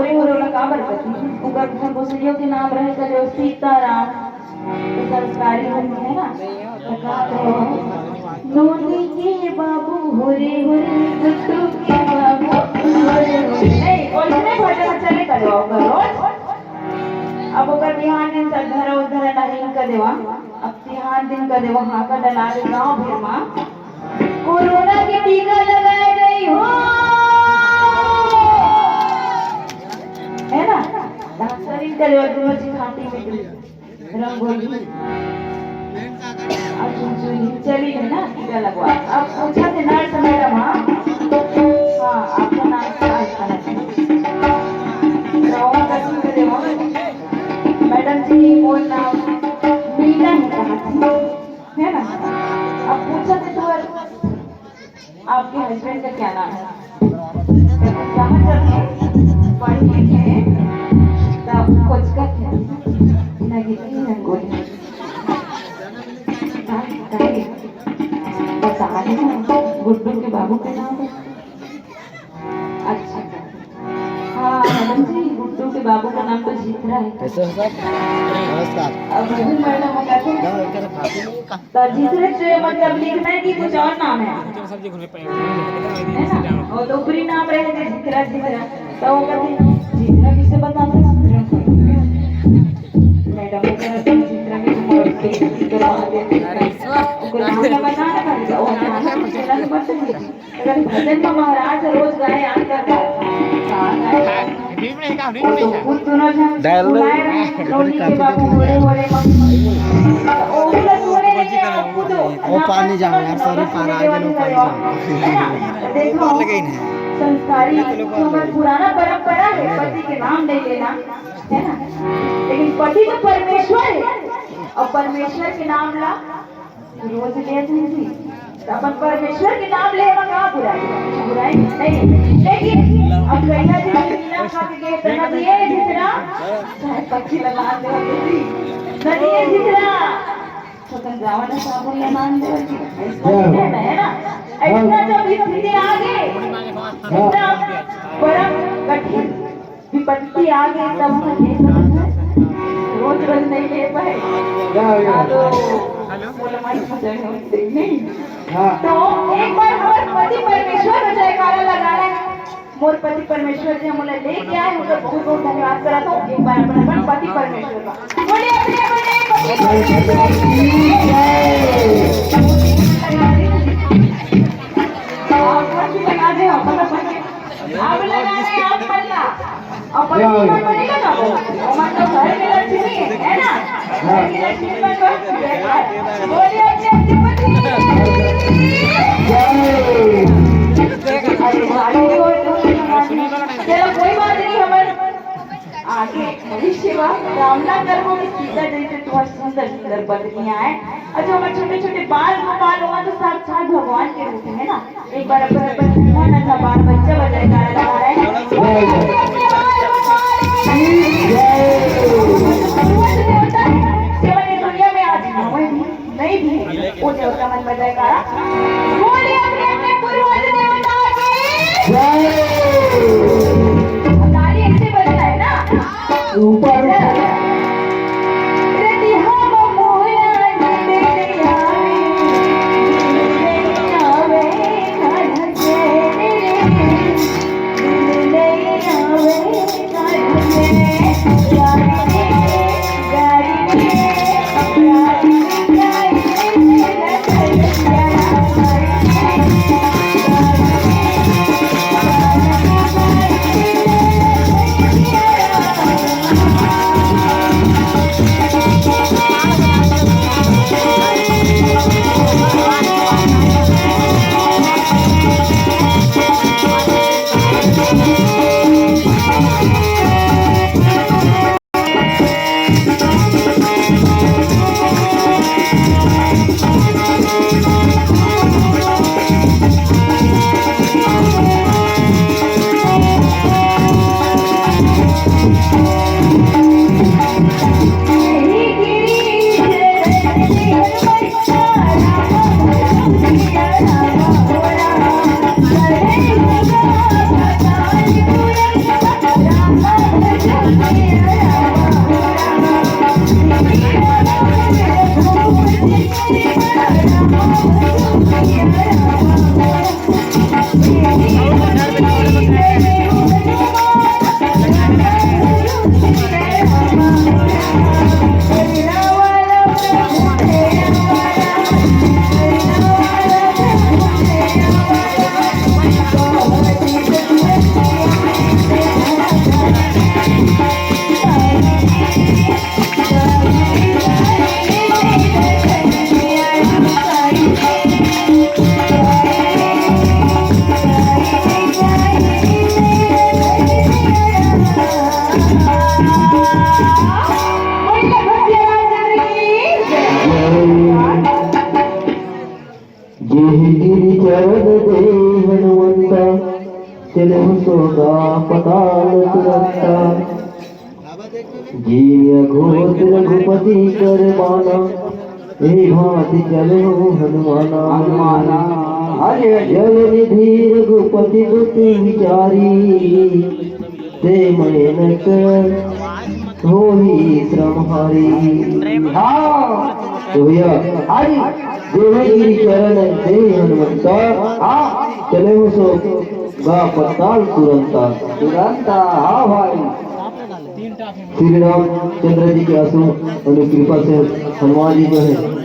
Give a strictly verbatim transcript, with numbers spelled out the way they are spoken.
होरे होरे ओला काबर कथे? ओकर घर गोसइयो के नाम रहे कथे सीताराम। तो संस्कारी होथे, है ना? तो का कहे हो? नोनी के बाबू होरे होरे, गुड्डू के बाबू होरे होरे। नहीं, ओइसने भजन चले कथे ओकर रोज। अब ओकर बिहान दिन से धरा उधरा नहीं कर देवा। अब बिहान दिन कर देवा, हाका डला के गाँव भर मा कोरोना के टीका लगाए गई हो, है ना? डॉक्टर इनका लेवा दोनों जी खाटी में रंगोली। अब चुनचुनी चली है ना, टीका लगवा। अब पूछा थे नर्स मैडम, हाँ, हाँ, आपका नाम क्या है? तो वो कथी के देवा, मैडम जी, मोर नाम मीना है, कहा थी, है ना? अब पूछा थे तो आपके हस्बैंड का क्या नाम है? कहाँ चल गए? पढ़ लिखे हैं, तब खोज कर थे। नगीनी रंगोली। हाँ, कहिए। बता रहे हैं, गुड्डू के बाबू का नाम है। अच्छा। हाँ, मैडम जी, गुड्डू के बाबू का नाम तो जीतरा है। कैसे हो सर? नमस्कार। अब मोहन मैडम का तो क्या हो, क्या बात है? तो जीतरा से मतलब लिखना है कि कुछ और नाम है? है ना? और तो ऊपरी नाम रहे थे जीतरा, जीतरा। तो वो कहते, "जीतरा किसे बताते हैं?" मैडम, वो कहते हैं, "जीतरा के तुम्हारे जीतरा कहते हैं।" वो नाम का बताना पड़ेगा, वो नाम का बताना पड़ेगा। अगर भजन में महाराज रोज गाए, आकर गाए, कहाँ गाए? वो तो खुद दोनों जन डायल दो। बुलाए रहे, नोनी के बाबू होरे होरे मा। तो ओहू ला सुने नहीं है, वो खुद वो पानी जाओ यार, सॉरी, पानी आगे लो, पानी जाओ। है ना? तो देखो, संस्कारी जो हमारा पुराना परंपरा है, पति के नाम नहीं लेना, है ना? लेकिन पति तो परमेश्वर है, और परमेश्वर के नाम ला रोज लेत हन जी। त अपन परमेश्वर के नाम ले मा का बुराई? बुराई नहीं। लेकिन अब कहिया जी मीना खा के गए त नदिए जितना, चाहे पक्षी लगा दे जी, नदिए जितना, तो तुम जावा ना साबुन ले मान दे जी। ऐसा नहीं है ना? ऐसा जब स्थिति आ गई, इतना बड़ा कठिन विपत्ति आ गई तब हम ले सकते हैं, रोज रोज नहीं ले पाए। क्या हो गया? हाँ, तो बोला, "माई, मजा नहीं होती, नहीं।" हाँ। तो एक बार हमारे पति परमेश्वर को जयकारा लगाना है। मोर पति परमेश्वर जी हमला लेके आए, उनका बहुत बहुत धन्यवाद करा। तो एक बार अपन अपन पति परमेश्वर का बोलिए, अपने अपने पति परमेश्वर की जय। आप हाथ भी लगा दे, अपन अपन के आप लगा रहे हैं, आप पल्ला। और पति पर नहीं लगा वो। वो मतलब घर की लक्ष्मी है, है ना? घर की लक्ष्मी पर तो बोलिए, अपने अपने पति। अरे, साड़ी भी और तो लगा दी। चलो, कोई बात नहीं, हमारे आगे भविष्य मा कामना करबो कि सीता जैसे तुम्हारे सुंदर सुंदर पत्नी आए, और जो हमारे छोटे छोटे बाल गोपाल हुआ तो साक्षात भगवान के रूप में, है ना? एक बार अपन अपन नन्हा नन्हा बाल बच्चा बजाए गाना लगा रहे हैं। पूर्वज देवता है, केवल ये दुनिया में आज हमें भी नहीं भी है। वो देवता मन बजाए गाना। बोलिए अपने अपने पूर्वज देवता की। ताली ऐसे बजना है ना। ऊपर। जेहि गिरि चरण दे हनुमंता, चले हो सोगा पताल तुरंता। जिन अघोर रघुपति कर बाना, ए भांति चले हो हनुमाना। हनुमाना। हरि हरि। जल निधि रघुपति दुत विचारी, ते मयनक होही श्रमहारी। हाँ। तो भैया, हरि। जेहि गिरि चरण दे हनुमंता। हाँ। चले हो सोगा पताल तुरंता। तुरंता, हाँ भाई। श्री रामचंद्र जी के असीम अनुकृपा से हनुमान जी जो है,